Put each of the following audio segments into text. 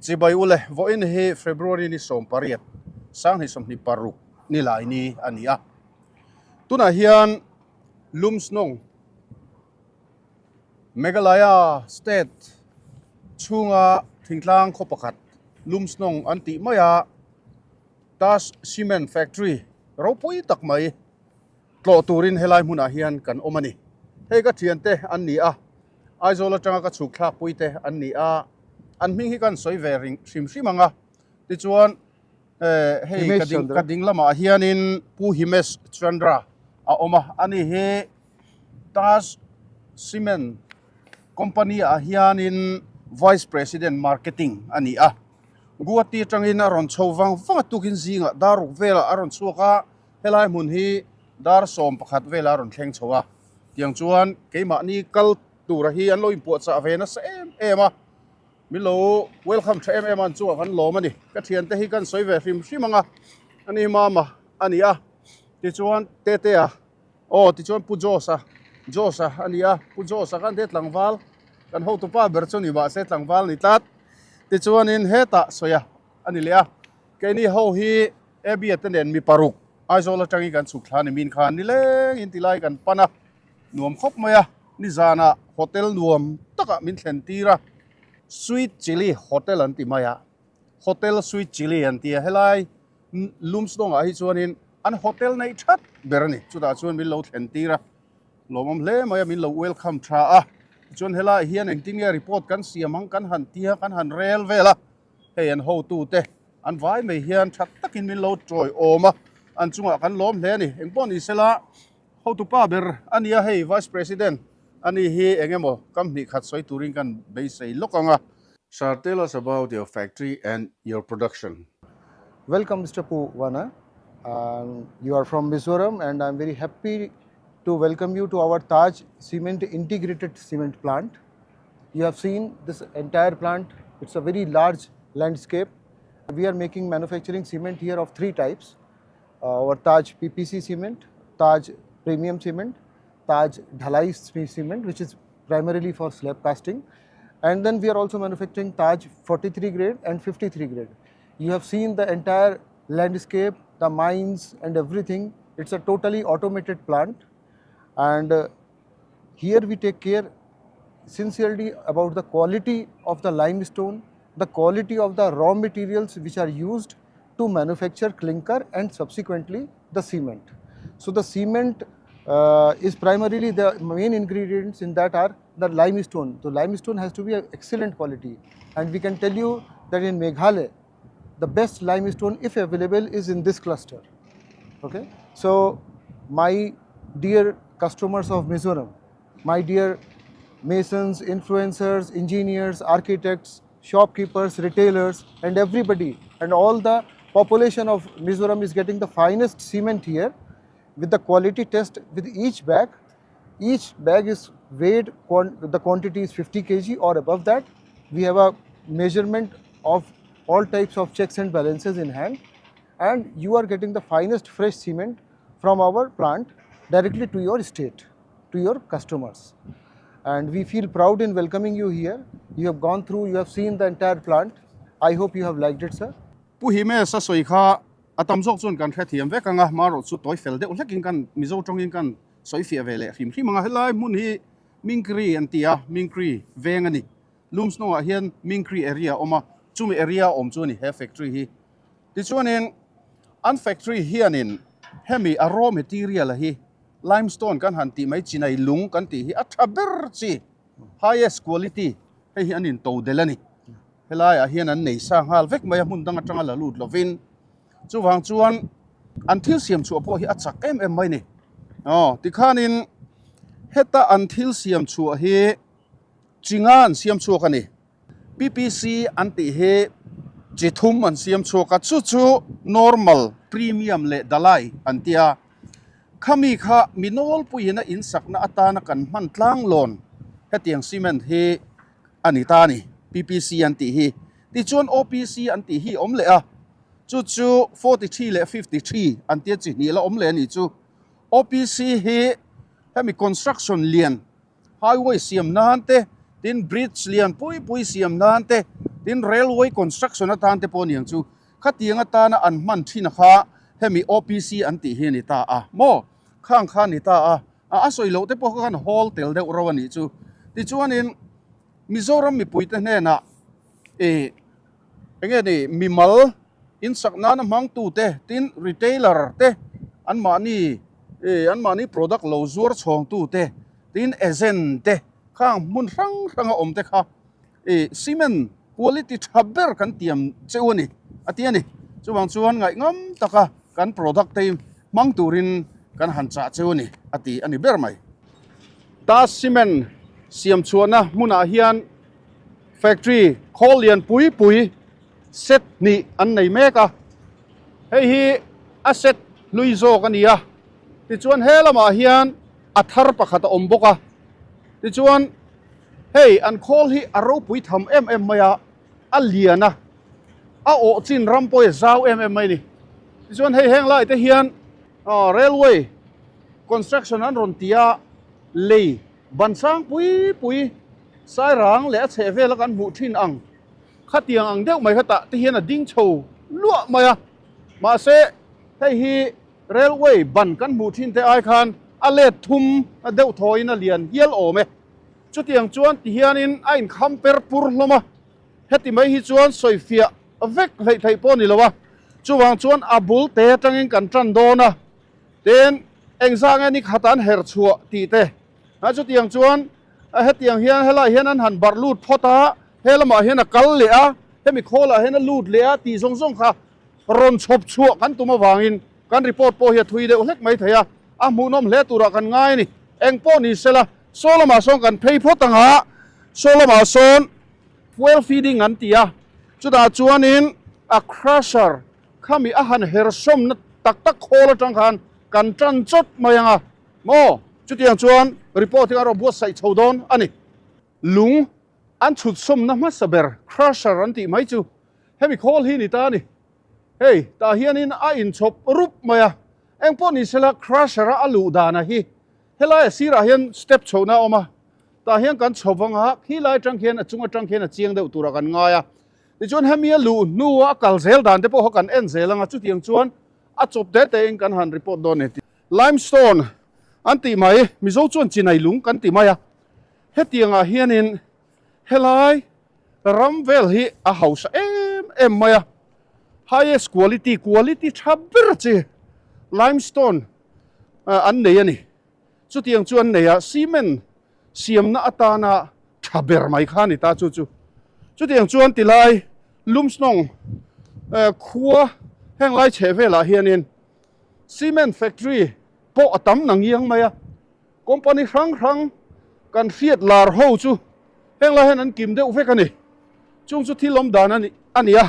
Chibai ule, vawiin hi February ni 18, 2026 ni lai ni a ni a. Tunah hian Lumshnong, Meghalaya state chhunga thingtlang khaw pakhat Lumshnong an tih mai a, Taj Cement Factory ropui tak mai tlawh turin helai hmunah hian kan awm a ni. Hei ka thiante an ni a, Aizawl atanga ka chhuk thlak pui te an ni a, an hming hi kan sawi ve hrim hrim ang a, tichuan hei ka ding ka ding lamah hianin Pu Himesh Chandra a awm a, ani hi Taj Cement company ah hianin Vice President Marketing a ni a, Guwahati atangin a rawn chho vang vang a, tukin zingah dar ruk velah a rawn chhuak a, helai hmun hi dar 11 velah a rawn thleng chho a, tiang chuan keimahni kal tura hi an lo inpuahchah ve nasa em em a, min lo welcome tha em em a an chungah kan lawm a ni, ka thiante hi kan sawi ve hrim hrim ang a, ani mama a ni a, tichuan Tetea aw tichuan Pu Josh-a Josh-a a ni a, Pu Josh-a khan he tlangval kan hotupa ber chu ni mahse tlangval ni tlat, tichuanin hetah sawi a a ni leh a, keini ho hi Abby-a te nen mi paruk Aizawl atangin kan chhuk thla ni min khan nilengin tilai kan pan a, nuam khawp mai a, nizanah hotel nuam takah min thlen tir a, Sweet Chilli Hotel an ti mai a, Hotel Sweet Chilli an ti a, helai Lumsdawngah hi chuanin an hotel neih that ber a ni, chutah chuan min lo thlen tir a, lawmawm hle mai a, min lo welcome tha a, tichuan helaiah hian engtin nge report kan siam ang kan han tia kan han rel vel a, hei an hotute an vai mai hian tha takin min lo tawiawm a, an chungah kan lawm hle a ni, engpawh ni sela hotupa ber a nia hei Vice President a ni hi eng emaw kam hnih khat sawi turin kan beisei lawk ang a. Sir, tell us about your factory and your production. Welcome Mr. Pu Vana. Um, you are from Mizoram and I'm very happy to welcome you to our Taj Cement Integrated Cement Plant. You have seen this entire plant. It's a very large landscape. We are making manufacturing cement here of three types. Uh, our Taj PPC cement, Taj Premium cement, Taj Dhalai cement, which is primarily for slab casting. And then we are also manufacturing Taj 43 grade and 53 grade. You have seen the entire landscape, the mines and everything. It's a totally automated plant. And here we take care sincerely about the quality of the limestone, the quality of the raw materials which are used to manufacture clinker and subsequently the cement. So the cement is primarily the main ingredients in that are the limestone. The limestone has to be of excellent quality, and we can tell you that in Meghalaya, the best limestone, if available, is in this cluster. Okay, so my dear customers of Mizoram, my dear masons, influencers, engineers, architects, shopkeepers, retailers, and everybody, and all the population of Mizoram is getting the finest cement here with the quality test with each bag. Each bag is weighed, the quantity is 50 kg or above that. We have a measurement of all types of checks and balances in hand, and you are getting the finest fresh cement from our plant directly to your state, to your customers. And we feel proud in welcoming you here. You have gone through, you have seen the entire plant. I hope you have liked it, sir. Pu Himesh a sawi kha a tam zawk chuan kan hrethiam vek ang a, marawh chu tawi fel deuh hlekin kan Mizo tawngin kan sawi fiah ve leh hrim hrim ang a, helai hmun hi Mingkri an ti a, Mingkri veng a ni. Lumshnawngah hian Mingkri area a awm a, chumi area a awm chu a ni he factory hi. Tichuanin an factory hianin hemi a raw material a hi limestone kan han tih mai chinai lung kan tih hi a tha ber chi, highest quality, hei hi an into del a ni. Helaiah hian an nei sa nghal vek mai a, hmun dang atanga la lut lovin. Chuvang chuan an thil siam chhuah pawh hi a chak em em mai a ni. Aw tikhanin heta an thil siam chhuah hi chinga an siam chhuak a ni. PPC an tih hi chi thum an siam chhuak a, chu chu normal, premium leh dalai an ti a. Khami kha mi nawlpuiin a insakna atana kan hman tlanglawn hetiang cement hi a ni ta a ni, PPC an tih hi. Tichuan OPC an tih hi a awm leh a, chu chu 43 leh 53 an tia chi hnih la awm leh a ni chu. OPC hi hemi construction lian highway siam nan te, tin bridge lian pui pui siam nan te, Tin, railway construction atan te pawh a niang chu khatiang atana an hman thin kha hemi OPC an tih hi a ni ta a maw? Khang kha a ni ta a, a sawi loh te pawh kha khan hawl tel deuh ro a nih chu. Tichuanin Mizoram mipuite hnenah ih eng nge ni mimal insak nana hmangtute tin retailer te anmahni ih anmahni product lo zuar chhawngtute tin agent te khang hmun hrang hranga awm te kha ih cement quality tha ber kan tiam cheu a ni a ti a ni. Chuvang chuan ngaihngam taka kan product te hmang turin kan han chah cheu a ni a ti a ni ber mai. Taj cement siam chhuahna hmunah hian factory khawl lian pui pui set hnih an nei mek a, hei hi a set hlui zawk a ni a, tichuan he lamah hian a thar pakhat a awm bawk a, tichuan hei an khawl hi a ropui tham em em mai a, a lian a, a awh chin ram pawh hi a zau em em mai a ni, tichuan hei heng lai te hian railway construction an rawn ti a, lei ban sang pui pui sairang leh a chheh vela kan hmuh thin ang khatiang ang deuh mai kha tah te hian a ding chho luah mai a, mahse hei hi railway ban kan hmuh thin te ai khan a let thum a deuh thawiin a lian hial awm e, chutiang chuan ti hianin a inkham per pur hlawm a, heti mai hi chuan sawifiah vek hleih theih pawh a ni lo a, chuvang chuan a bul te atangin kan tan dawn a. Tin, engzah nge ni khat an her chhuah tih te. A chutiang chuan hetiang hian helaiah hian an han barh lut phawt a, he lamah hian a kal leh a, hemi khawlah hian a lut leh a tih zawng zawng kha rawn chhawp chhuah kan tum avangin kan report pawh hi a thui deuh hlek mai thei a, a hmuhnawm hle turah kan ngai a ni. Eng pawh ni sela, saw lamah sawn kan phei phawt ang a, saw lamah sawn fuel feeding an ti a, chutah chuanin a crusher Khami a han hersawmna tak tak khawl atang khan kan tan chawt mai ang a maw? Chutiang chuan report hi a rawn buatsaih chho dawn a ni. Lung an chhut sawmna hmasa ber crusher an tih mai chu hemi khawl hi ni ta a ni. Hei tah hianin a inchhawp rup mai a, engpawh ni sela crusher a a luh dana hi helai a sirah hian step chhohna a awm a, tah hian kan chho vang a, khilai atang khian a chung atang khian a chiang deuh turah kan ngai a. Tichuan hemi a luh hnua a kal zel dan te pawh kha kan en zel ang a, chutiang chuan a chawp te te in kan han report dawn a ni. Limestone an tih mai, Mizo chuan chinai lung kan ti mai a, hetiangah hianin helai ram vel hi a hausa em em mai a, highest quality, quality tha ber chi limestone an nei a ni. Chutiang chu an nei a, cement siamna atana tha ber mai kha a ni ta chu chu. Chutiang chuan tilai Lumshnong khua heng lai chheh velah hianin cement factory pawh a tam na ngiang mai a, company hrang hrang kan hriat lar ho chu heng lai hian an kim deuh vek a ni. Chung chu thil awm dan a ni a,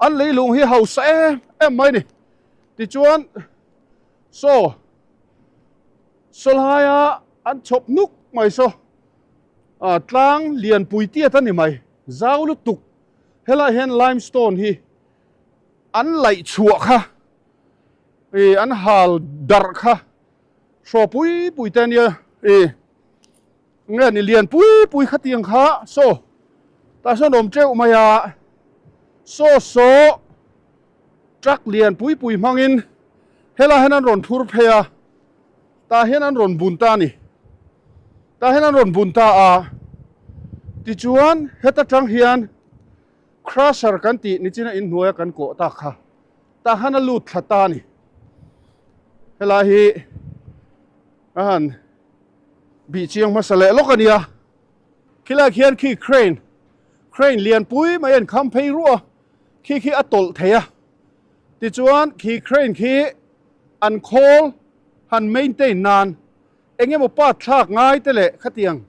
an leilung hi hausa em em mai a ni. Tichuan saw. Sawlaia an chhawp nuk mai saw ah tlang lian pui tiat a ni mai zau lutuk helaiah hian limestone hi an laih chhuah kha ih an hal darh kha hraw pui pui te ania ih nge ni lian pui pui khatiang kha saw tah sawn awm teuh mai a saw saw truck lian pui pui hmangin helaiah hian an rawn phur phei a tah hian an rawn bun ta a ni tah hian an rawn bun ta a tichuan heta tang hian crusher kan tih nichina inhnuaia kan kawh tak kha tah hian a lut thla ta a ni helai hi a han bih chiang hmasa leh lawk a nia khilaiah khian khi crane crane lian pui mai a inkham phei ruah a khi khi a tawlh thei a tichuan khi crane khi an khawl han maintain nan eng emaw part thlak ngai te leh khatiang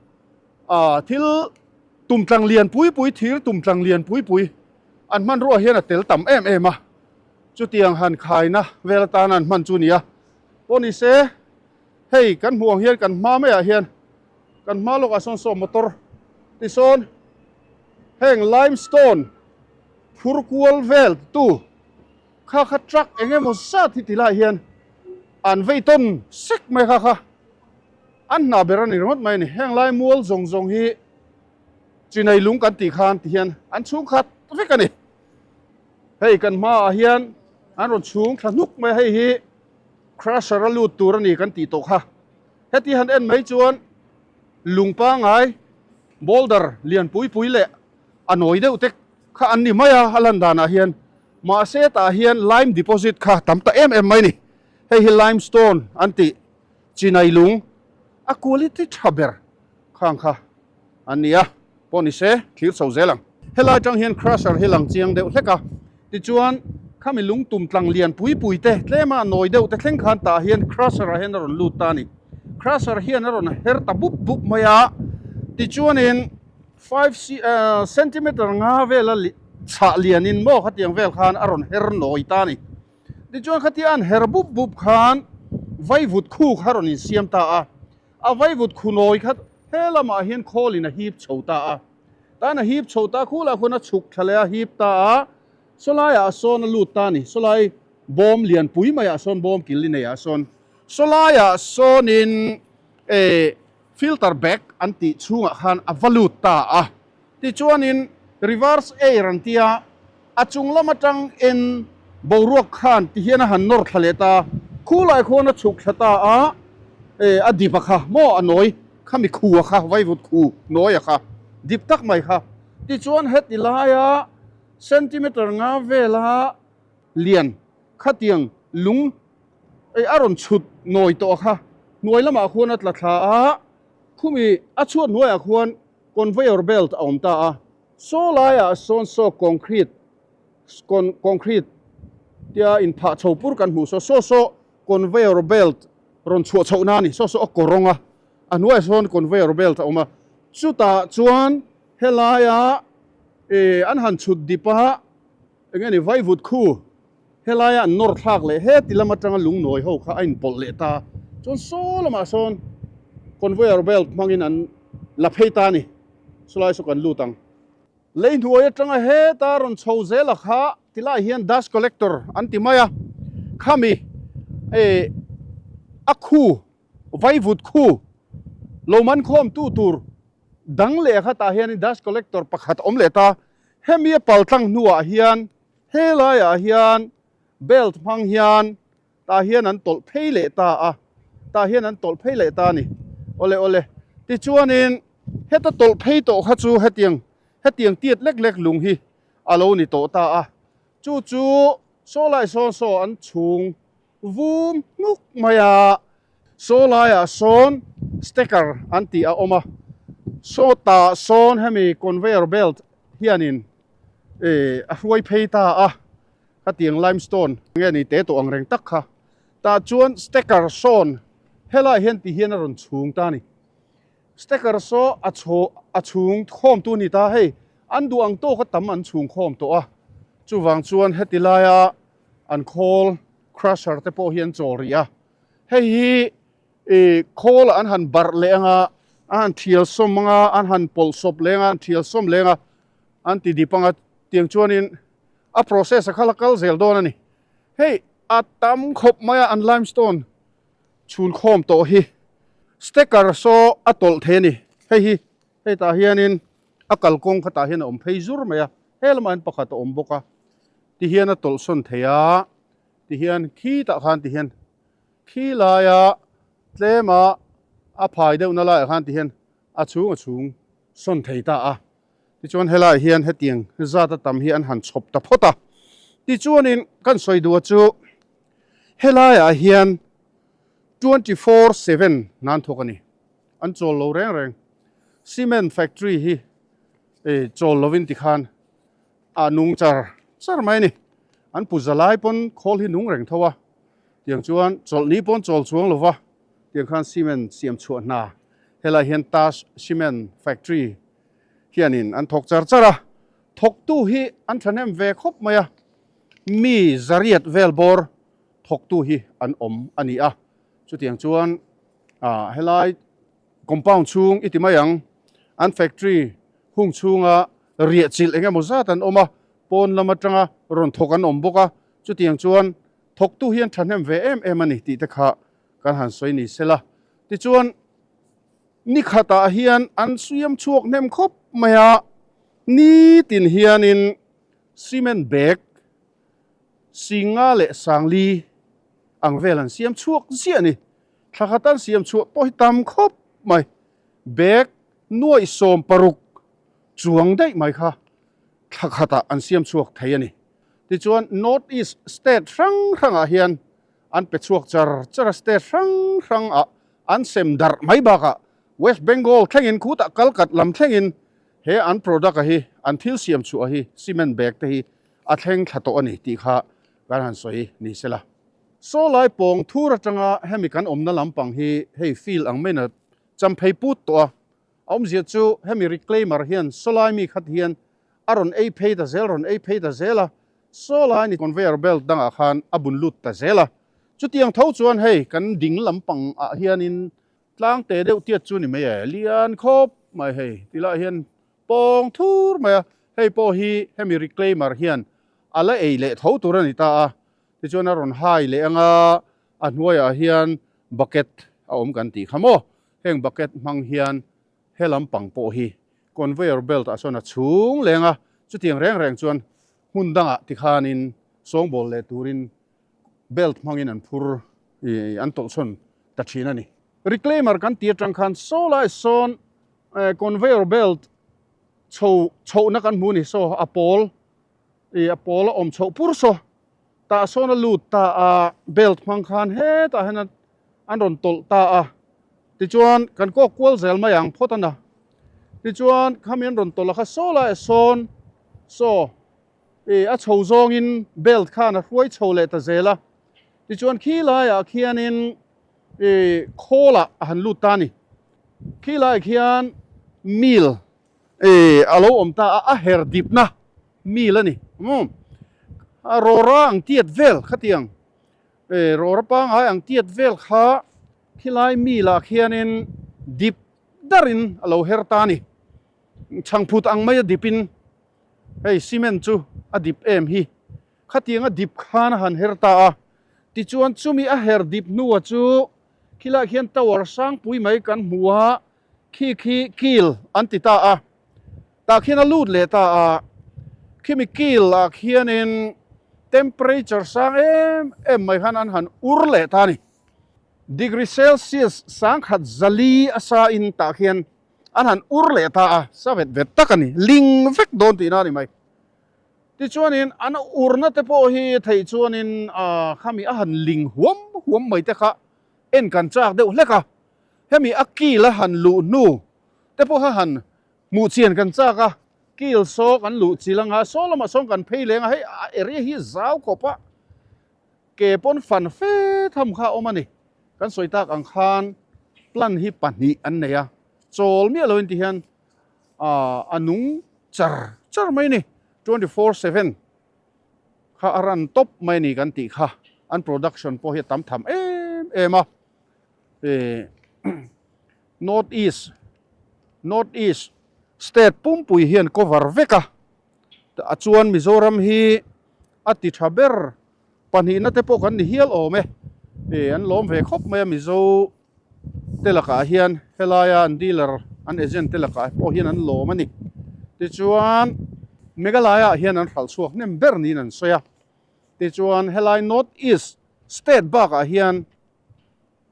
ah thil tumtlang lian pui pui thir tumtlang lian pui pui an hmanrua hian a tel tam em em a chutiang han khaina vel atana an hman chu a ni a pawh ni se hei kan hmuh ang hian kan hma maiah hian kan hma lawkah sawn saw motor tisawn heng limestone phur kual vel tu Kha kha truck eng emaw zat hi ti lai hian an vei tawn sek mai kha kha an hna ber a ni ringawt mai a ni. Heng lai mual zawng zawng hi Chinai lung kan tih khan ti hian an chhung khat vek a ni. Hei kan hmaah hian an rawn chhung thla hnuk mai a, hei hi crusher a lut tur a ni kan tih tawh kha. Heti han en mai chuan lung pangai boulder lian pui pui leh a nawi deuh te kha an ni mai a, a lan danah hian. Mahse tah hian lime deposit kha tam ta em em mai a ni. Hei hi limestone an tih chinai lung a quality tha ber khang kha an ni a, pawh ni se thlir chho zel ang. Helai atang hian crusher hi lang chiang deuh hlek a, tichuan khami lung tum tlang lian pui pui te tlema nawi deuh te thleng khan tah hian crusher ah hian a rawn lut ta a ni. Crusher hian a rawn her ta bup bup mai a, tichuanin five centimeter nga vela chhah lianin maw khatiang vel khan a rawn her nawi ta a ni. Tichuan khatia an her bup bup khan vaivut khu kha rawn insiam ta a, a vaivut khu nawi kha he lamah hian khawlin a hip chho ta a, tan a hip chho ta khulah khuan a chhuk thla leh a hip ta a, sawlaiah sawn a lut ta a ni, sawlai bawm lian pui maiah sawn bawm kil i neiah sawn sawlaiah sawnin eh filter bag an tih chhungah khan a va lut ta a. Tichuanin reverse air an tia, a chung lam atang en boruak khan ti hian a han nawr thla leh ta, khulai khuan a chhuk thla ta a, eh a dip a kha maw a nawi khami khu a kha vaivut khu nawi a kha dip tak mai kha. Tichuan heti laia centimeter nga vela lian khatiang lung eh a rawn chhut nawi tawh a kha hnuai lamah khuan a tla thla a, khumi a chhuat hnuaiah khuan Conveyor belt a awm ta a, saw laiah sawn saw concrete concrete tia inphah chho pur kan hmuh saw saw saw conveyor belt rawn chhuah chhoh na a ni, saw saw a kawr rawng a, a hnuaiah sawn conveyor belt a awm a, chutah chuan helaia ih an han chhut dip a, eng nge ni vaivut khu helaia an nawr thlak leh heti lam atanga lungnawi ho kha a inpawlh leh ta chuan saw lamah sawn conveyor belt hmangin an la phei ta a ni chulai saw kan lut ang. Lei hnuai atanga heta rawn chho zel a kha tilai hian dust collector an ti mai a khami eh a khu vaivut khu lo man khawm tu tur dang leh kha tah hianin dust collector pakhat a awm leh ta hemi a pal tlang hnuah hian He laiah hian belt hmang hian tah hian an tawlh phei leh ta a, tah hian an tawlh phei leh ta a ni. Awle awle, tichuanin heta tawlh phei tawh kha chu hetiang hetiang tiat lek lek lung hi a lo ni tawh ta a, chu chu saw lai sawn saw an chhung vum hnuk mai a, saw laiah sawn stacker an tih a awm a, saw tah sawn hemi conveyor belt hianin eh a hruai phei ta a khatiang limestone nge ni te tawh ang reng tak kha tah chuan stacker sawn helai hian ti hian a rawn chhung ta a ni stacker saw a chho a chhung khawm tu a ni ta hei an duh ang tawk a tam an chhung khawm tawh a chuvang chuan heti laia an khawl crusher te pawh hi an chawl rih a hei hi Ih khawl an han barh leh anga, an han thial sawm anga, an han pawlh sawp leh anga, an thial sawm leh anga, an ti dip anga tiang chuanin a process a kha la kal zel dawn a ni. Hei a tam khawp mai a an limestone chhun khawm tawh hi stacker saw a tawlh thei a ni. Hei hi hei tah hianin a kalkawng kha tah hian a awm phei zur mai a, he lamah hian pakhat a awm bawk a, tihian a tawlh sawn thei a, tihian khitah khan tihian Khi laia tlema a phai deuhna laiah khan tihian a chhung a chhung sawn thei ta a, tichuan helaiah hian hetiang zat a tam hi an han chhawp ta phawt a, tichuanin kan sawi duh a chu helaiah hian 24/7 nan thawk a ni, an chawl lo reng reng, cement factory hi chawl lovin tikhan a nung char char mai a ni, an pu za lai pawn khawl hi nung reng tho a. Tiang chuan chawlhni pawn chawl chuang lova tiang khan cement siam chhuah hna helai hian Taj Cement Factory hianin an thawk char char a, thawktu hi an thahnem ve khawp mai a, mi zariat vel bawr thawktu hi an awm a ni a, chutiang chuan ah helai compound chhung i ti mai ang an factory hung chhunga riah chilh eng emaw zat an awm a, pawn lam atanga rawn thawk an awm bawk a, chutiang chuan Thawktu hian thahnem ve em em a ni tih te kha kan han sawi ni sela. Tichuan, ni khatah hian an siam chhuak hnem khawp mai a, nitin hianin cement bag singa leh sangli ang vel an siam chhuak ziah a ni. Thla khat an siam chhuah pawh hi tam khawp mai, bag nuaih 60 chuang daih mai kha thla khatah an siam chhuak thei a ni. Tichuan North East state hrang hrangah hian an pe chhuak char char a, state hrang hrangah an sem darh mai bakah West Bengal thlengin khutah Kalkat lam thlengin he an product a hi an thil siam chhuah hi cement bag te hi a thleng thla tawh a ni tih kha kan han sawi ni sela. Saw lai pawng thur atanga hemi kan awmna lampang hi hei field ang maiin a champhei put tawh a, A awmzia chu hemi reclaimer hian sawlai mi khat hian a rawn ei phei ta zel, rawn ei phei ta zel a, sawlai ni conveyor belt dangah khan a bun lut ta zel a. Chutiang tho chuan hei kan ding lampang ah hianin tlang te deuh tiat chu ni mai e, lian khawp mai hei ti lah hian pawng thur mai a, hei pawh hi hemi reclaimer hian a la ei leh tho tur a ni ta a, tichuan a rawn hai leh anga a hnuaiah hian bucket a awm kan tih kha maw. Heng bucket hmang hian he lampang pawh hi conveyor belt ah sawn a chhung leng a, chutiang reng reng chuan hmun dangah tikhanin sawngbawl leh turin belt hmangin an phur ih an tawlhsawn ta thin a ni. Reclaimer kan tih atang khan saw lai sawn conveyor belt chho chhohna kan hmu a ni, saw a pawl ih a pawl a awm chhoh pur saw tah sawn a lut ta a belt hmang khan hetah hian a an rawn tawlh ta a, tichuan kan kawk kual zel mai ang phawt a na. Tichuan khami an rawn tawlh a kha saw lai a sawn saw ih a chho zawngin belt khan a hruai chho leh ta zel a, tichuan khi laiah khianin ih khawlah a han lut ta a ni. Khi laiah khian mil ih a lo awm ta a, a her dipna mil a ni. Umm a rawra ang tiat vel khatiang. E rawra pangai ang tiat vel kha khilai mil ah khianin dip darin a lo her ta a ni. Chhangphut ang maia dipin hei cement chu a dip em hi. Khatiang a dip khan a han her ta a. Tichuan chumi a her dip hnua chu khilaiah khian tower sangpui mai kan hmu a, khi khi kil an ti ta a. Tah khian a lut leh ta a, khimi kil ah khianin temperature sang em em mai khan an han ur leh ta a ni. Degree Celsius sangkhat zali a sa in tah khian an han ur leh ta a, sa vet vet tak a ni, ling vek dawn tihna a ni mai. Tichuanin an urna te pawh hi theih chuanin khami a han ling huam huam mai te kha en kan chak deuh hlek a, hemi a kil a han luh hnu te pawha han hmuh chian kan chak a, kil saw kan luh chil anga saw lamah sawn kan phei leng a, hei a area hi zau khawp a, ke pawn fan fe tham kha a awm a ni. Kan sawi tak ang khan plan hi pahnih an nei a, chawl miah lo in ti hian a nung char char mai a ni, 24/7 kha a run tawp mai a ni kan tih kha, an production pawh hi a tam tham em em a. North East, North East state pumpui hian cover vek a, a chuan Mizoram hi a ti tha ber pahnihna te pawh kan ni hial awm e, ih an lawm ve khawp mai a Mizo te lakah hian helaia an dealer an agent te lakah pawh hian an lawm a ni. Tichuan Meghalaya ah hian an hralh chhuak hnem ber niin an sawi a, tichuan helai North East state bakah hian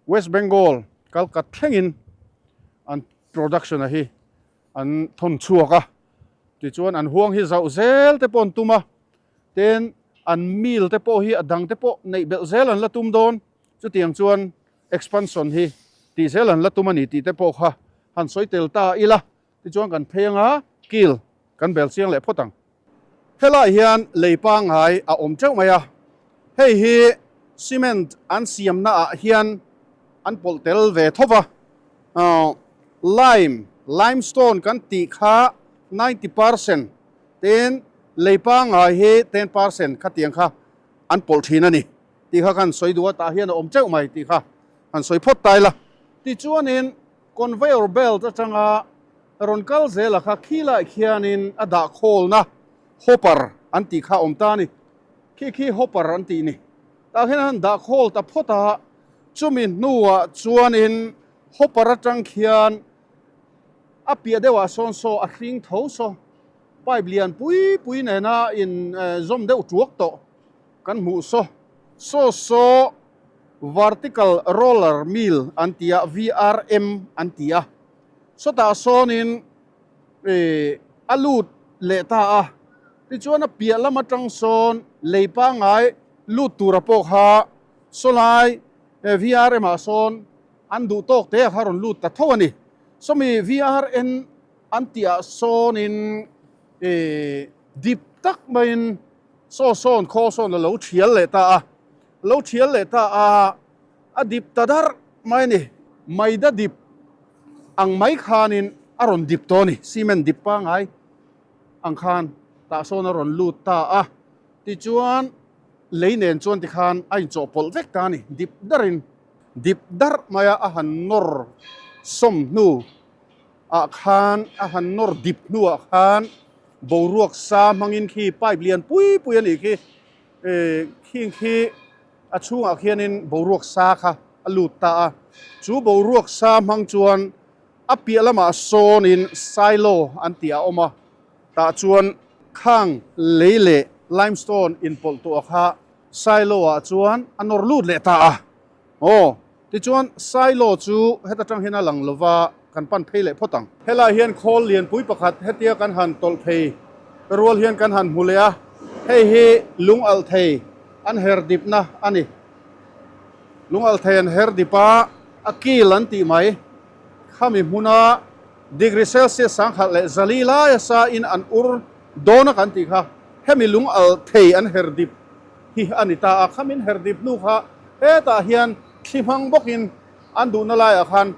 West Bengal Kalkat thlengin an production a hi an thawn chhuak a, tichuan an huang hi zauh zel te pawh an tum a, tin an mill te pawh hi a dang te pawh neih belh zel an la tum dawn, chutiang chuan expansion hi tih zel an la tum a ni tih te pawh kha han sawi tel ta ila, tichuan kan phei anga kil kan bel chiang leh phawt ang. Helai hian lei pangngai a awm teuh mai a, hei hi cement an siamna ah hian an pawlh tel ve tho va, lime, limestone kan tih kha 90% tin lei pangngai hi 10% khatiang kha an pawlh thin a ni tih kha kan sawi duh a, tah hian a awm teuh mai tih kha han sawi phawt ta ila. Tichuanin Conveyor belt atanga rawn kal zela kha khilai khianin a dah khawlna hopper an tih kha a awm ta a ni. Khi khi hopper an tih ni. Tah hian an dah khawl ta phawt a, chumi hnuah chuanin hopper atang khian A piah deuhah sawn saw a hring tho saw pipe lian pui pui nena in zawm deuh tuak tawh kan hmuh saw. Saw saw vertical roller mill an ti a, VRM an ti a. Sawtah sawnin ih a lut leh ta a, tichuan a piah lam atang sawn lei pangngai lut tura pawh kha sawlai VRM ah sawn an duh tawk te a kha rawn lut ta tho a ni. Sawmi VRN an tih ah sawnin ih dip tak maiin saw sawn khaw sawn a lo thial leh ta a, lo thial leh ta a, a dip ta darh mai a ni. Maida dip ang mai khanin a rawn dip tawh a ni, cement dip pangngai ang khan tah sawn a rawn lut ta a, tichuan lei nen chuan tikhan a inchawhpawlh vek ta a ni, dip darin dip darh mai a, a han nawr sawm hnu ah khan a han nawr dip hnu ah khan boruak sa hmangin khi pipe lian pui pui a nih khi eh khing khi a chhungah khianin boruak sa kha a lut ta a, chu boruak sa hmang chuan a piah lamah sawnin silo an tih a awm a, tah chuan khang lei leh limestone inpawlh tawh kha silo ah chuan a nawr lut leh ta a, aw tichuan silo chu heta tang hian a lang lova kan pan phei leh phawt ang. Helai hian khawl lianpui pakhat hetia kan han tawlh phei rual hian kan han hmu leh a, hei hi lung alh thei an her dipna a ni. Lung alh thei an her dip a, a kil an tih mai. Khami hmuna degree Celsius sangkhat leh zali laia sa in an ur dawn a kan tih kha hemi lung alh thei an her dip hi a ni ta a. Khamin her dip hnu kha hetah hian thli hmang bawkin An duhna laiah khan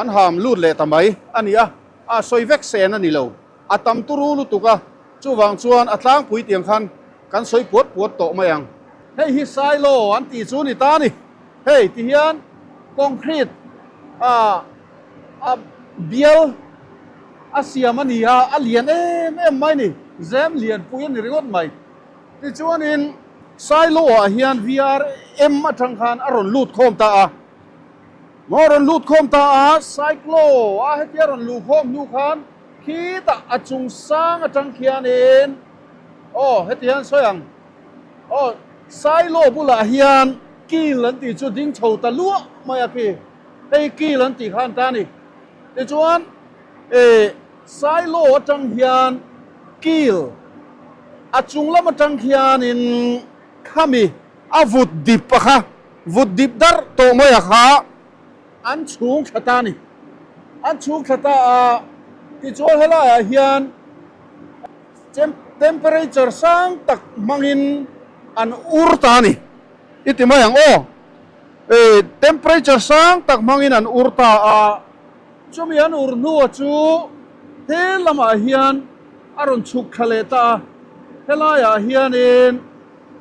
an ham lut leh ta mai a ni a, a sawi vek sen a ni lo. A tam turu lutuk a, chuvang chuan a tlangpui tiang khan kan sawi puat puat tawh mai ang. Hei hi silo an tih chu ni ta a ni. Hei ti hian concrete a a bial a siam a ni a, a lian em em mai ni, zem lianpui a ni ringawt mai. Tichuanin silo ah hian VRM atang khan a rawn lut khawm ta a. Maw rawn lut khawm ta a, cyclo a hetia rawn luh khawm hnu khan khitah a chung sang atang khianin aw heti hian sawi ang aw silo bulah hian kil an tih chu ding chho ta luah mai a khi hei kil an tih khan ta a ni. Tichuan eh silo atang hian kil a chung lam atang khianin khami a vut dip a kha. Vut dip darh tawh mai a kha an chhung thla ta a ni. An chhung thla ta a, tichuan helaiah hian temperature sang tak hmangin an ur ta a ni. I ti mai ang aw. Temperature sang tak hmangin an ur ta a, chumi an ur hnua chu he lamah hian a rawn chhuk thla leh ta a, helaiah hianin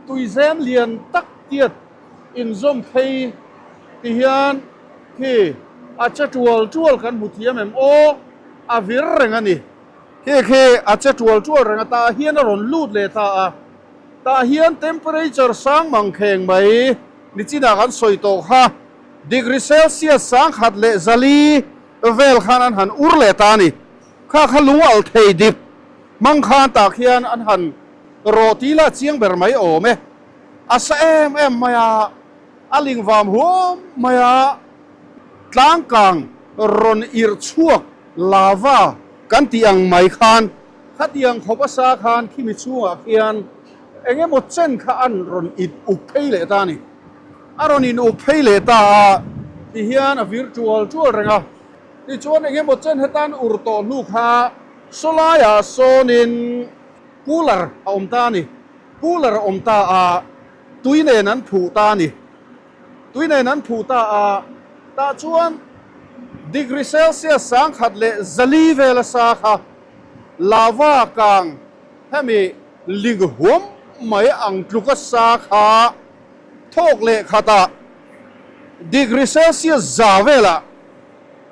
Tuizem lian tak tiat inzawm phei ti hian khi a che tual tual kan hmu thiam em aw, a vir reng a ni. Khi khi a che tual tual reng a, tah hian a rawn lut leh ta a, tah hian temperature sang mang kheng mai nichinah kan sawi tawh kha degree Celsius sangkhat leh zali vel khan an han ur leh ta a ni. Kha kha lung alh thei dip hmang khan tah khian an han Rawh ti la chiang ber mai awm e. A sa em em mai a, a ling vam huam mai a, tlangkang rawn irh chhuak lava kan tih ang mai khan khatiang khawp a sa khan khimi chhungah khian eng emaw chen kha an rawn in up phei leh ta a ni. A rawn in up phei leh ta a ti hian a vir tual tual reng a, tichuan eng emaw chen hetan ur tawh hnu kha sawlaiah sawnin Cooler a awm ta a ni. Cooler a awm ta a, tui nen an phuh ta a ni. Tui nen an phuh ta a, tah chuan degree Celsius sangkhat leh zali vela sa kha lava kang hemi ling huam mai ang tluka sa kha thawk leh khatah degree Celsius za velah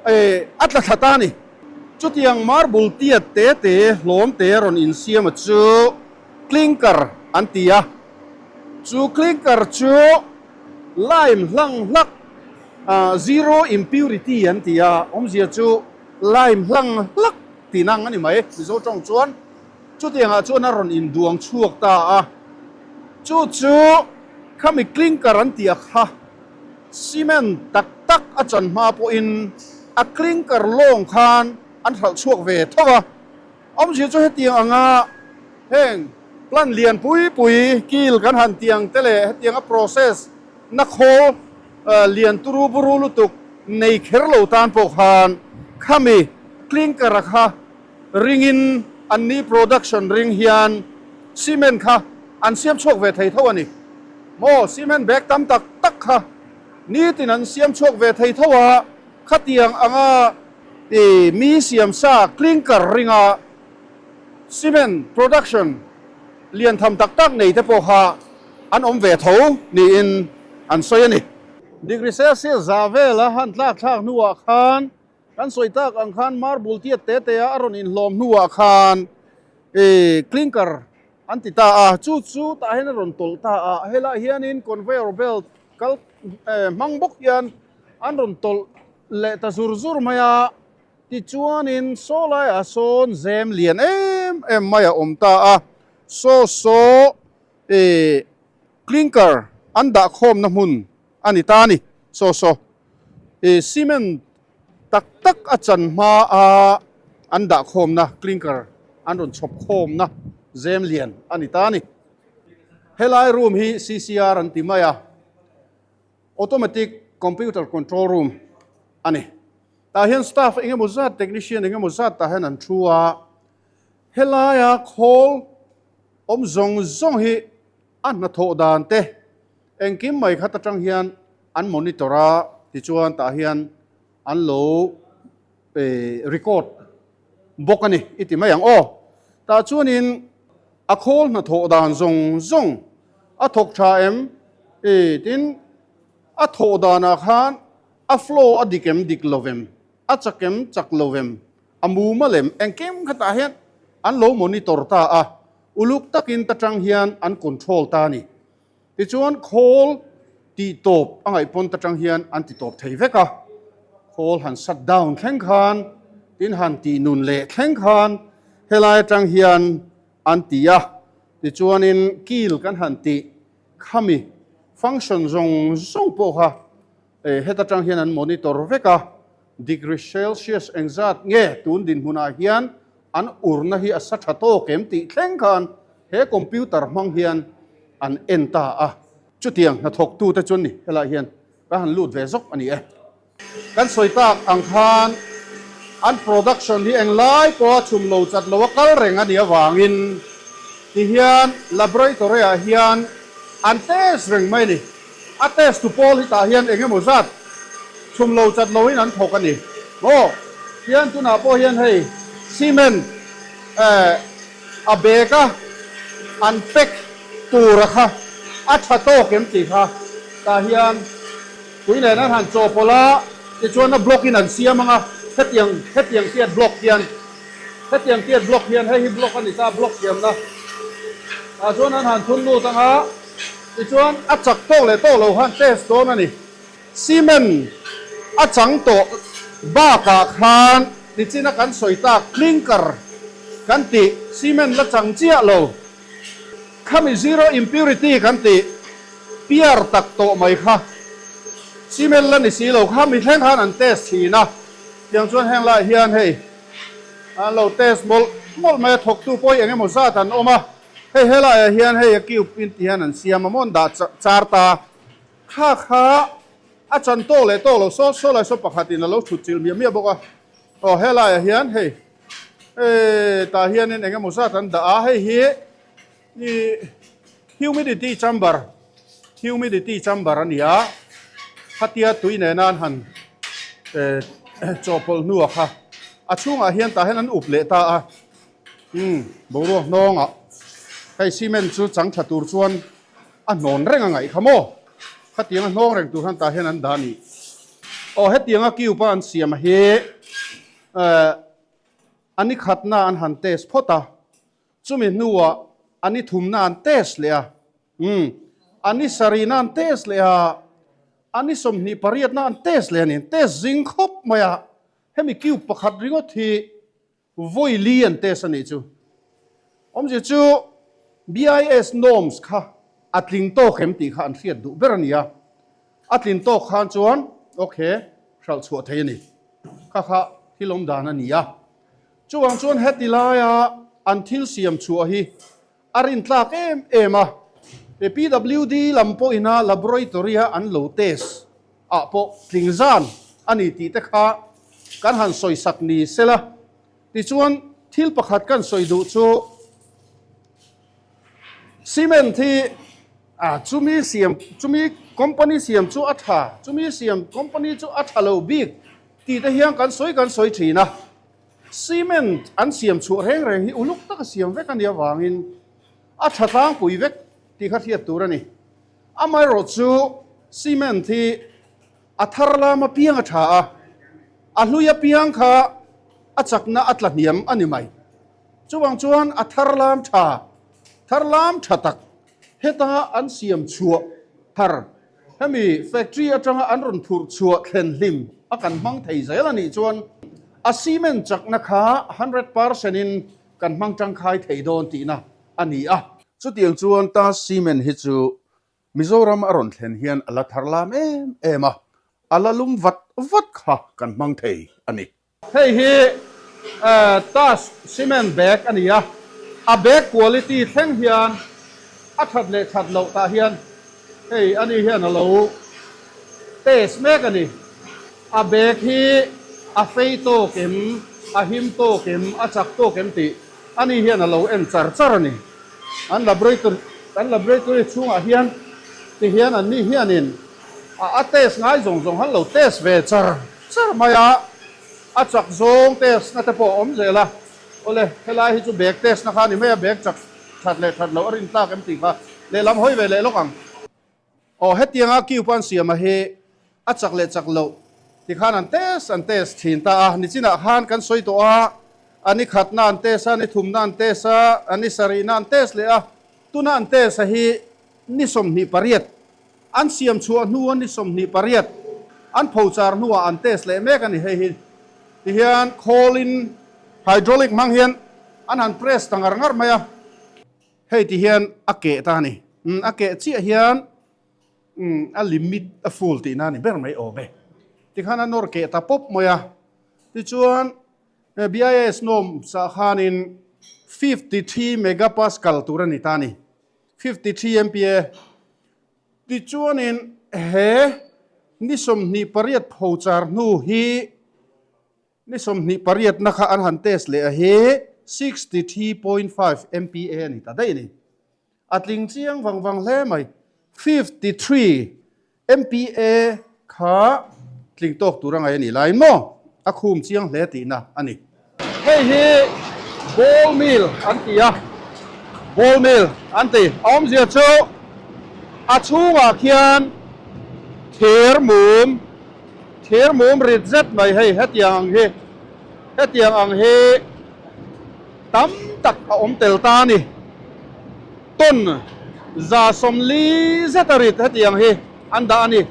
a tla thla ta a ni. Chutiang marble tiat te te hlawm te rawn insiam a chu clinker an ti a. Chu clinker chu lime hlang hlak zero impurity an ti a, awmzia chu Lime hlang hlak tih nang a ni mai Mizo tawng chuan. Chutiangah chuan a rawn induang chhuak ta a, chu chu khami clinker an tih a kha cement tak tak a chan hma pawhin a clinker lawng khan an hralh chhuak ve tho a. Awmzia chu hetiang anga heng plant lian pui pui kil kan han tih ang te leh hetianga process na khawl lian turu buru lutuk nei kher lo tan pawh khan khami clinker a kha ringin anni production ring hian cement kha an siam chhuak ve thei tho a ni maw? Cement bag tam tak tak kha nitin an siam chhuak ve thei tho a, khatiang anga i mi siam sa clinker ringa cement production lian tham tak tak nei te pawh kha an awm ve tho niin an sawi a ni. Degree Celsius za vela han tlak thlak hnuah khan Kan sawi tak ang khan marble tiat te te a a rawn inhlawm hnuah khan ih clinker an ti ta a, chu chu tah hian a rawn tawlh ta a, helaiah hianin conveyor belt kal eh hmang bawk hian an rawn tawlh leh ta zur zur mai a, tichuanin saw laiah sawn zem lian em em mai a awm ta a, saw saw ih clinker an dah khawmna hmun a ni ta a ni, saw saw. Ih cement tak tak a chan hma a an dah khawmna clinker an rawn chhawp khawmna zem lian a ni ta a ni. Helai room hi CCR an ti mai a, automatic computer control room a ni. Tah hian staff eng emaw zat technician eng emaw zat tah hian an thu a, helaia khawl awm zawng zawng hi a hnathawh dan te Engkim mai khat atang hian an monitor a, tichuan tah hian an lo record bawk a ni i ti mai ang aw. Tah chuanin a khawl hnathawh dan zawng zawng a thawk tha em i tin a thawh danah khan a flow a dik em dik lo em, a chak em chak lo em, a mumal em engkim khatah hian an lo monitor ta a, uluk takin ta tang hian an control ta a ni. Tichuan khawl tih tawp a ngaih pawn ta tang hian an ti tawp thei vek a, khawl han shut down thleng khan tin han tih nun leh thleng khan helai atang hian an ti a, tichuanin kil kan han tih khami function zawng zawng pawh kha heta tang hian an monitor vek a, degree celsius engzat nge tun dinhmunah hian an urna hi a sa tha tawk em tih thleng khan he computer hmang hian an en ta a. Chutiang hnathawktute chuan ni helaiah hian kan han lut ve zawk a ni e. Kan sawi tak ang khan an production hi englai pawha chhum lo chat lo a kal reng a nih avangin tihian laboratory ah hian an test reng mai a ni. A test tu pawl hi tah hian eng emaw zat chhum lo chat lo in an thawk a ni maw? Tihian tunah pawh hian hei cement eh a bag a an pack tur a kha a tha tawk em tih kha tah hian tui nen an han chawhpawlh a tichuan a block in an siam ang a hetiang hetiang tiat block hian hetiang tiat block hian hei hi block a ni ta block siamna tah chuan an han thun lut ang a. Tichuan a chak tawk leh tawk lo khan test dawn a ni. Cement a chang tawh bakah khan nichina kan sawi tak clinker kan tih cement la chang chiah lo. Khami zero impurity kan tih piar tak tawh mai kha cement la ni si lo kha mi thleng khan an test thin a. Tiang chuan heng laiah hian hei an lo test mawlh mawlh mai a, thawktu pawh hi eng emaw zat an awm a. Hei helaiah hian hei a cube in ti hian an siam a maw an dah char ta. Kha kha a chan tawk leh tawk lo saw saw lai saw pakhat in a lo thut chilh miah miah bawk a. Aw helaiah hian hei hei tah hianin eng emaw zat an dah a, hei hi ih humidity chamber humidity chamber a ni a, khatia tui nena an han eh chawhpawlh hnuah kha a chhungah hian tah hian an up leh ta a. Umm boruak hnawngah hei cement chu chang tha tur chuan a hnawn reng a ngaih kha maw? Khatianga hnawng reng tur han tah hian an dah a ni. Aw hetianga cube a an siam hi eh a ni khatna an han test phawt a, chumi hnuah a ni thumna an test leh a, umm a ni sarihna an test leh a, a ni 28na an test leh a ni, test zing khawp mai a. Hemi cube pakhat ringawt hi vawi li an test a nih chu. Awmzia chu BIS norms kha a tling tawk em tih kha an hriat duh ber a ni a. A tlin tawk khan chuan ok hralh chhuah thei a ni. Kha kha thil awm dan a ni a. Chuvang chuan heti laia an thil siam chhuah hi a rintlak em em a. PWD lam pawhina laboratory-a an lo test ah pawh tling zan a ni tih te kha kan han sawi sak ni sela. Tichuan thil pakhat kan sawi duh chu cement hi a chumi siam chumi company siam chu a tha chumi siam company chu a tha lo bik tih te hian kan sawi kan sawi thin a. Cement an siam chhuah reng reng hi uluk taka siam vek a nih avangin a tha tlangpui vek tih kha hriat tur a ni. Amaherawh chu cement hi a thar lam apiang a tha a, a hlui apiang kha a chakna a tla hniam a ni mai. Chuvang chuan a thar lam tha, thar lam tha tak heta an siam chhuah thar Hemi factory atanga an rawn phurh chhuah thlen hlim a kan hmang thei zel a nih chuan a cement chakna kha 100% in kan hmang tangkai thei dawn tihna a ni a. Chutiang chuan Taj Cement hi chu Mizoram a rawn thlen hian a la thar lam em em a, a la lum vat vat kha kan hmang thei a ni. Hei hi Taj cement bag a ni a, a bag quality thleng hian a that leh that loh tah hian hei ani hian a lo test mek a ni. A bag hi a fei tawk em, a him tawk em, a chak tawk em tih ani hian a lo en char char a ni. An laboratory an laboratory chhungah hian ti hian anni hianin a test ngai zawng zawng han lo test ve char char mai a, a chak zawng test na te pawh a awm zel a, awle helai hi chu bag test na kha a ni mai a, bag chak that leh that loh a rin tlak em tih kha lehlam hawi ve leh lawk ang. Aw hetianga cube an siam a hi a chak leh chak loh ti khan an test an test thin ta a, nichinah khan kan sawi tawh a, a ni khatna an test a, ni thumna an test a, a ni sarihna an test leh a, tuna an test a hi ni 28 an siam chhuah hnu a ni 28 an phochar hnuah an test leh mek a ni hei hi tihian khawlin hydraulic hmang hian an han press ta ngar ngar mai a. Hei ti hian a keh ta a ni. Umm a keh chiah hian umm a limit a full tihna a ni ber mai awm e. Tikhan a nawr keh ta pawp mai a. Tichuan BIS norm sah khanin 53 megapascal tur a ni ta a ni. 53 MPa. Tichuanin he ni 28 phochar hnu hi Ni 28 na kha an han test leh a hi 63.5 MPa a ni ta daih a ni. A tling chiang vang vang hle mai. 53 MPa kha tling tawk tur a ngaih a nih laiin maw a khum chiang hle tihna a ni. Hei hi ball mill an ti a, ball mill an ti. A awmzia chu a chhungah khian thir mum Thir mum rit zet mai hei hetiang ang hi hetiang ang hi tam tak a awm tel ta a ni. Ton 140 zet a rit hetiang hi an dah a ni.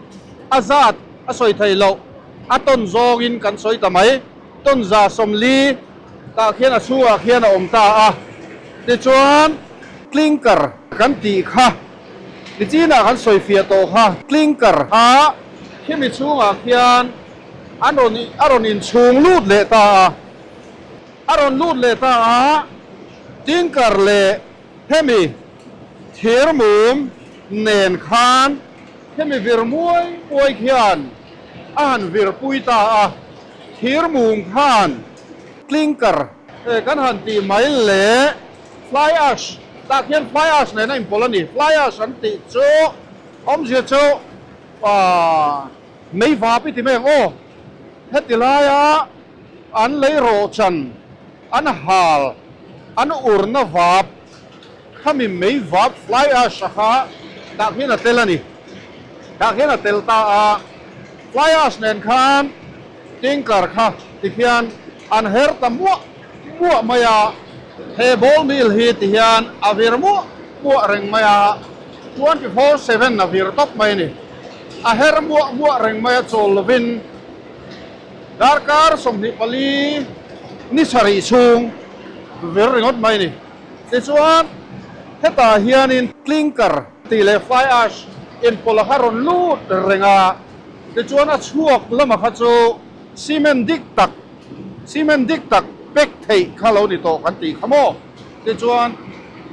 A zat a sawi thei loh a ton zawngin kan sawi ta mai. Ton 140 tah khian a chhungah khian a awm ta a. Tichuan clinker kan tih kha Nichinah kan sawi fiah tawh kha clinker kha khimi chhungah khian an rawn a rawn inchhung lut leh ta a, a rawn lut leh ta a, clinker leh hemi thir mum nen khan khimi vir muai muai khian a han vir pui ta a, thir mum khan clinker kan han tih mai leh. Fly ash, tah khian fly ash nen a inpawlh a ni. Fly ash an tih chu awmzia chu aah mei vap i ti mai ang aw. Heti laia an lei rawhchan, an hal, an urna vap khami mei vap fly ash a kha tah khian a tel a ni. Tah khian a tel ta a, fly ash nen khan Tinker kha ti hian an her ta muah muah mai a, he ball mill hi ti hian a vir muah muah reng mai a, 24/7 a vir tawp mai a ni. A her muah muah reng mai a chawl lovin Darkar 24 ni sarih chhung vir ringawt mai a ni. Tichuan hetah hianin clinker tih leh fly ash inpawlh a kha rawn lut reng a, tichuan a chhuak lamah kha chu cement dik tak, cement dik tak pack theih kha lo ni tawh kan tih kha maw? Tichuan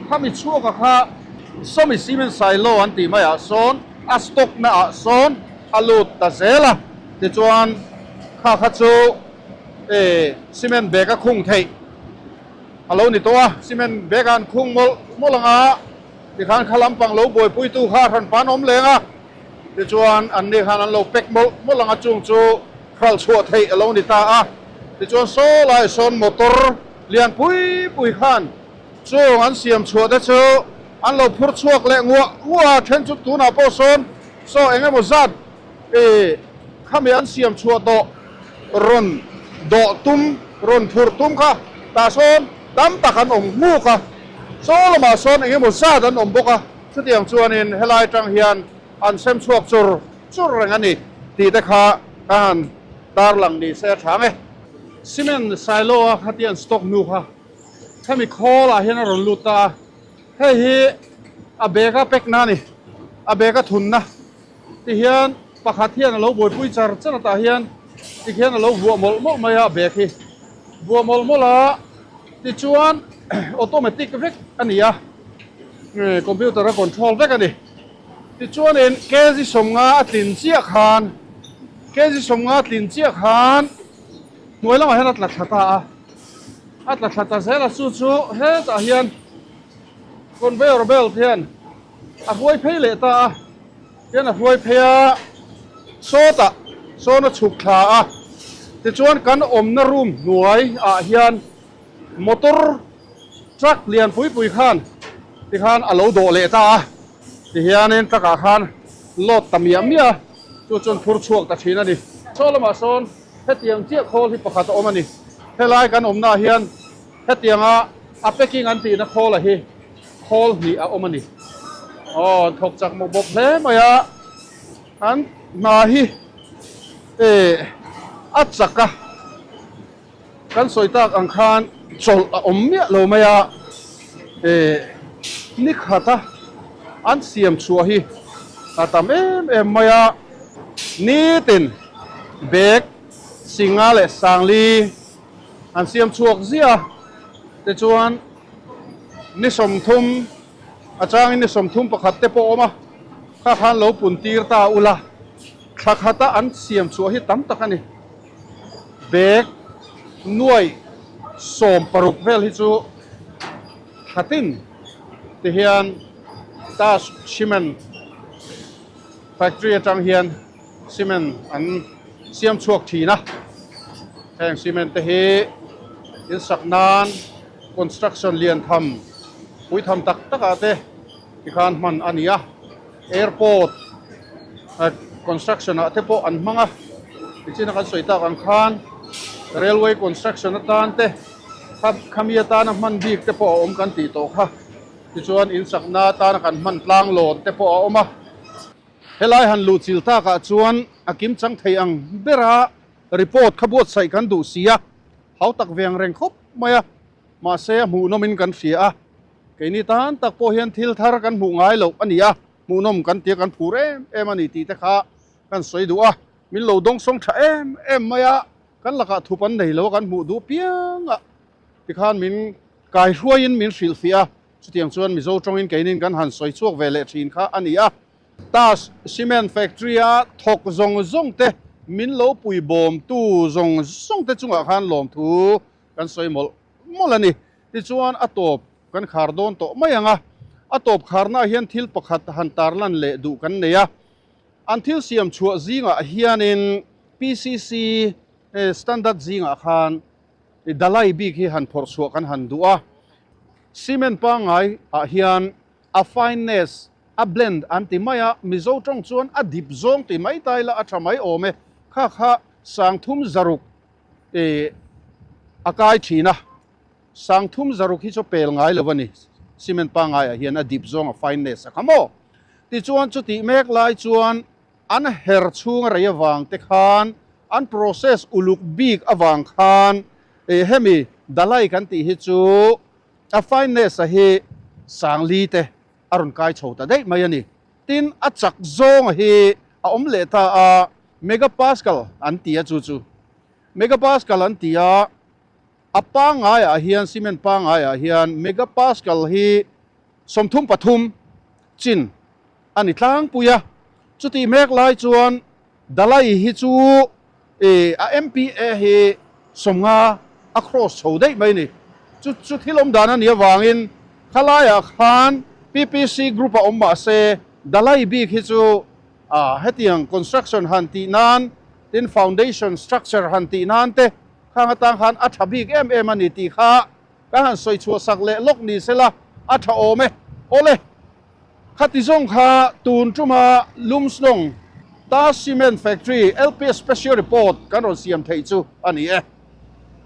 khami chhuaka kha sawmi cement silo an tih maiah sawn a stock naah sawn a lut ta zel a, tichuan kha kha chu cement bag a khung theih a lo ni tawh a, cement bag a an khung mawlh mawlh ang a, tikhan kha lampang lo buaipuitu kha a hranpa an awm leng a, tichuan anni khan an lo pack mawlh mawlh ang a, chung chu hralh chhuah theih a lo ni ta a, tichuan saw lai sawn motor lian pui pui khan chung an siam chhuah te chu an lo phur chhuak leh nguah nguah a, then chu tunah pawh sawn saw eng emaw zat i khami an siam chhuah tawh rawn dawh tum, rawn phurh tum kha tah sawn tam tak an awm nghuk a, saw lamah sawn eng emaw zat an awm bawk a, chutiang chuanin helai atang hian an sem chhuak chur chur reng a ni tih te kha ka han tarlang ni se a tha ang e. Cement silo a khatia an stock hnu kha khami khawl ah hian a rawn lut ta a, hei hi a bag a pack na a ni, a bag a thun na. Tihian pakhat hian a lo buaipui char char a tah hian tikhian a lo vuah mawlh mawlh mai a bag hi vuah mawlh mawlh a tichuan automatic vek a ni a computer a control vek a ni tichuanin kg 50 a tlin chiah khan kg 50 a tlin chiah khan hnuai lamah hian a tla thla ta a a tla thla ta zel a chu chu hetah hian conveyor belt hian. A hruai phei leh ta a, hian a hruai phei a, sawtah sawn a chhuk thla a, tichuan kan awmna room hnuai ah hian motor truck lian pui pui khan tikhan a lo dawh leh ta a, tihianin truck ah khan load ta miah miah a, chu chuan phur chhuak ta thin a ni. Saw lamah sawn hetiang chiah khawl hi pakhat a awm a ni, helai kan awmna ah hian hetianga a packing an tihna khawl a hi. Khawl hnih a awm a ni. Aw an thawk chak mawk bawk hle mai a, an hna hi eh a chak a, kan sawi tak ang khan chawlh a awm miah lo mai a, eh ni khat a an siam chhuah hi a tam em em mai a, nitin bag singa leh sangli an siam chhuak ziah a, tichuan. Ni 30, a changin ni 31 te pawh a awm a, kha khan lo pun tir ta ula, thla khata an siam chhuah hi tam tak a ni. Bag nuai 16 vel hi chu thla tin ti hian Taj Cement Factory atang hian cement an siam chhuak thin a, heng cement te hi insak nan. Construction lian tham pui tham tak tak ah te tikhan hman a ni a, airport construction ah te pawh an hmang a, tichina kan sawi tak ang khan railway construction atan te khami atana hman bik te pawh a awm kan tih tawh kha, tichuan insakna atana kan hman tlang lawn te pawh a awm a, helai han luh chil takah chuan a kim chang thei ang bera report kha buatsaih kan duh si a, hau tak ve ang reng khawp mai a, mahse a hmuhnawmin kan hria a, keini tan tak pawh hian thil thar kan hmuh ngai loh a ni a, hmuhnawm kan tia kan phur em em a ni tih te kha kan sawi duh a, min lo dawngsawng tha em em mai a, kan lakah thup an nei lo a kan hmuh duh piang a tikhan min kaihruaiin min hrilhfiah a, chutiang chuan Mizo tawngin keinin kan han sawi chhuak ve leh thin kha a ni a. Taj Cement Factory a thawk zawng zawng te min lo pui bawm tu zawng zawng te chungah khan lawmthu kan sawi mawlh mawlh a ni. Tichuan a tawp kan khar dawn tawh mai ang a, a tawp kharnaah hian thil pakhat han tarlan leh duh kan nei a. An thil siam chhuah zingah hianin PCC standard zingah khan Dalai bik hi han phawrh chhuah kan han duh a. Cement pangngai ah hian a fineness a blend an ti mai a, Mizo tawng chuan a dip zawng ti mai ta ila a tha mai awm e, kha kha 360 eh a kai thin a, 360 hi chu pel ngai lo a ni, cement pangngai ah hian a dip zawng a fineness a kha maw? Tichuan chutih mek lai chuan an her chhung a rei avang te khan. An process uluk bik avang khan eh hemi Dalai kan tih hi chu a fineness a hi sangli te a rawn kai chho ta daih mai a ni. Tin, a chak zawnga hi a awm leh ta a, megapascal an ti a chu chu megapascal an ti a, a pangaiah hian cement pangaiah hian megapascal hi 33 chin a ni tlangpui a, chutih mek lai chuan Dalai hi chu ih a MPA hi 50 a cross chho daih mai a ni. Chu chu thil awm dan a nih avangin khalaiah khan PPC group a awm mah se Dalai bik hi chu ah hetiang construction han tih nan tin foundation structure han tih nan te khang atang khan a tha bik em em a ni tih kha ka han sawi chhuah sak leh lawk ni sela a tha awm e. Awle! Khati zawng kha tun tuma Lumshnong Taj Cement Factory LPS Special Report kan rawn siam theih chu a ni e.